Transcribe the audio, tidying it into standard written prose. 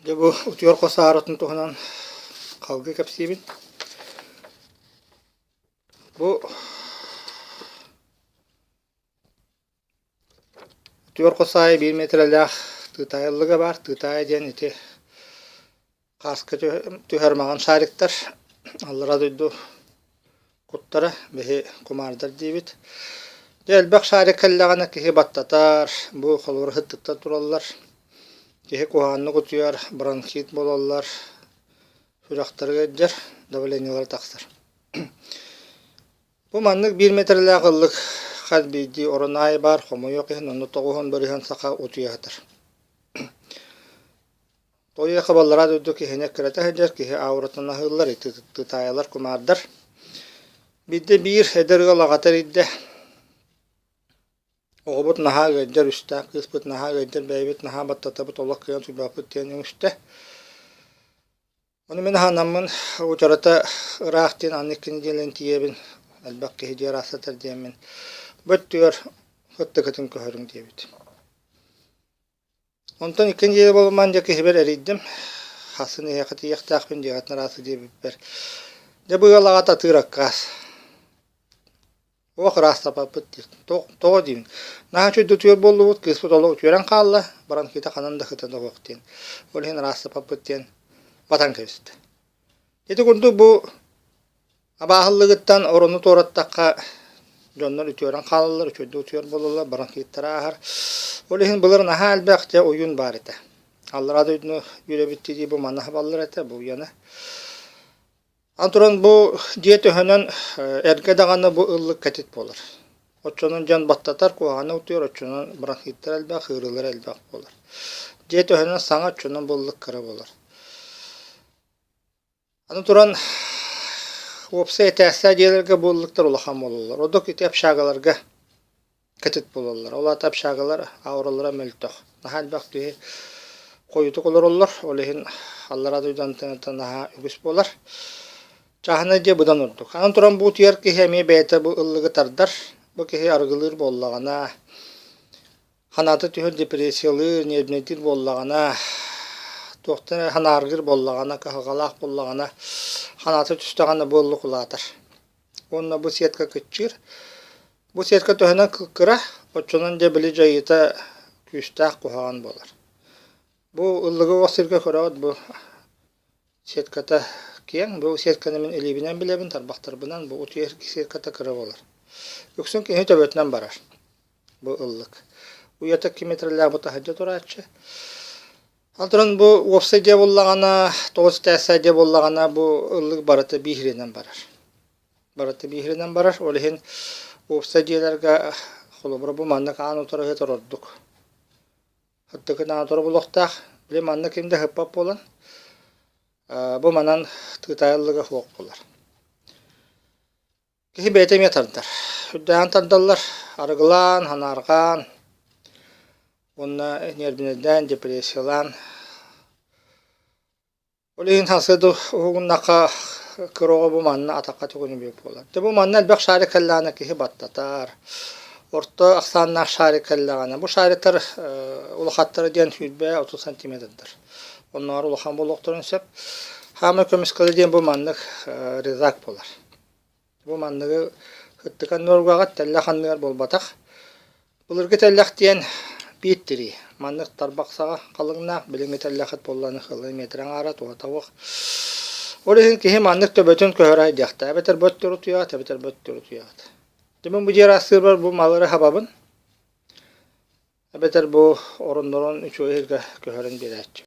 Дьэ бу утуйар хос ааратын туһунан халгыы кэпсиибин. Бу утуйар хос аайы биир миэтэрэлээх тыытаайыллыга баар. Тыытаайы диэн ити Хааска түһэр маҥан шариктар, аллараа дойду куттара, биһи кумаардар диибит. Дьэ элбэх шарик кэллэҕинэ киһи баттатар, бу холобур сыттыктар тураллар, киһи куһаҕаннык утуйар, бронхит буолаллар, сүрэхтэрэ ыалдьар, давлениелара тахсар. Бу маннык биир миэтэрэлээх ыллык хас биирдии орон аайы баар, хомойуох иһин онно 90% саха утуйа сытар. Тойуоха баллараа дойду киһини эккирэтэ сылдьар киһи ауратын аһыыллар, ити тытаайалар, кумаардар. Биирдэ биир эдэр ыал аҕата эрийдэ. Оҕобут наһаа ыалдьар, үстээх кыыспыт наһаа ыалдьар, бэйэбит наһаа баттатабыт, олох кыайан утуйбаппыт диэн үҥүстэ. Ону мин аһанаммын утарыта ыраах диэн аны икки нэдиэлэнэн тиийэбин, элбэх киһи дьиэ араастатар диэммин, бу өттүгэр ыттыкытын көһөрүҥ диэбит. Онтон икки нэдиэлэ буолумаан дьэ киһибэр эрийдим, хасын эһиэхэ тиийиэхтээхпин дьиэҕитин арааса диэбиппэр, дьэ бу ыал аҕата атыыр аккаас, туох ыраастапаппыт диир, тоҕо диибин, наһаа үчүгэй утуйар буоллубут, кыыспыт олох үтүөрэн хаалла, бронхита ханан да сыта да суох диэн, ол иһин ыраастапаппыт диэн батан кэбистэ. Ити курдук бу Абааһыллыгыттан орону туораттахха дьоннор үтүөрэн хаалаллар, үчүгэйдик утуйар буолаллар, бронхиттара ааһар. Ол иһин былыр наһаа элбэх дьэ ойуун баар этэ. Аллараа дойдуну үөрэбит дии бу манна хабаллар этэ, бу уйаны. Аны туран бу дьиэ төһөнөн эргэ даҕаны бу ыллык кэтит буолар. Оччонон дьон баттатар, куһаҕаны утуйар, оччонон бронхиттар элбэх, ыарыылар элбэх буолар. Дьиэ төһөнөн саҥа, оччонон бу ыллык кыра буолар. Аны туран, уопсай этээстээх дьиэлэргэ буоллуктар улахан буолаллар. Ордук ити общагаларга кэтит буолаллар. Ол аата общагалар ауралара мөлтөх. Наһаа элбэх киһи хойутук олороллор. Ол иһин аллараа дойду антенната наһаа үгүс буолар. Чааһынай дьиэ быдан ордук. Аны туран бу утуйар киһи эмиэ бэйэтэ бу ыллыгы тардар. Бу киһи арыгылыыр буоллаҕына, Санаата түһэр депрессиялыыр, нервнэйдиир буоллаҕына, туохтан эрэ санааргыыр буоллаҕына, кыһалҕалаах буоллаҕына, санаата түстэҕинэ бу ыллык улаатар. Уонна бу сетка кыччыыр. Бу сетка төһөнөн кыра, оччонон дьэ били дьайыыта күүстээх куһаҕан буолар. Бу ыллыгы уох сиргэ көрөҕүт бу сетката киэҥ, бу сетканы мин илиибинэн билэбин, тарбахтарбынан, бу утуйар сетката кыра буолар. Үксүн киһи төбөтүнэн барар. Бу ыллык. Уйата километрлээх бу таһырдьа турааччы. Ал туран бу уопсай дьиэ буоллаҕына, тоҕус этээстээх дьиэ буоллаҕына, бу ыллык барыта бииһиринэн барар. Барыта бииһиринэн барар. Ол иһин уопсай дьиэлэргэ холобура бу маннык аан утары ыһытар ордук. Аттыкын аан утары булуохтаах. Били манна ким да ыһыппат буолан, бу манан тыытаайы ыллыга суох буолар. Киһи бэйэтэ эмиэ тардар. Үрдээҕин тардаллар, арыгылаан, санаарҕаан уонна ньиэрбинэйдээн, депрессиялаан. Ол иһин сарсыарда уһугуннахха кыра оҕо бу манна атахха түгэнэ буолар. Дьэ бу манна элбэх шарик кэллэҕинэ киһи баттатар. Орто ахсааннаах шарик кэллэҕинэ, бу шариктар улахаттара диэн 20-30 сантиметрдар. Оннооҕор улахан буолуохтарын сөп. Хаамай көмүскэлэ диэн бу маннык резак буолар. Бу манныгы ытык анныаргаҕа тэллэх анныгар буолбатах. Былыргы тэллэх диэн биир тирии. Маннык тарбах саҕа халыҥнаах, билиҥҥи тэллэххит буоллаҕына хылы метр аҥаара туһата суох. Ол иһин киһи маннык төбөтүн көһөрө сылдьыахтаах. Эбэтэр бу өттүгэр утуйаҕыт, эбэтэр бу өттүгэр утуйаҕыт. Дьэ мин бу дьиэ ыраастыырбар бу маллары хабабын. Эбэтэр бу ороннорун үчүгэй сиргэ көһөрөн биэрээччи.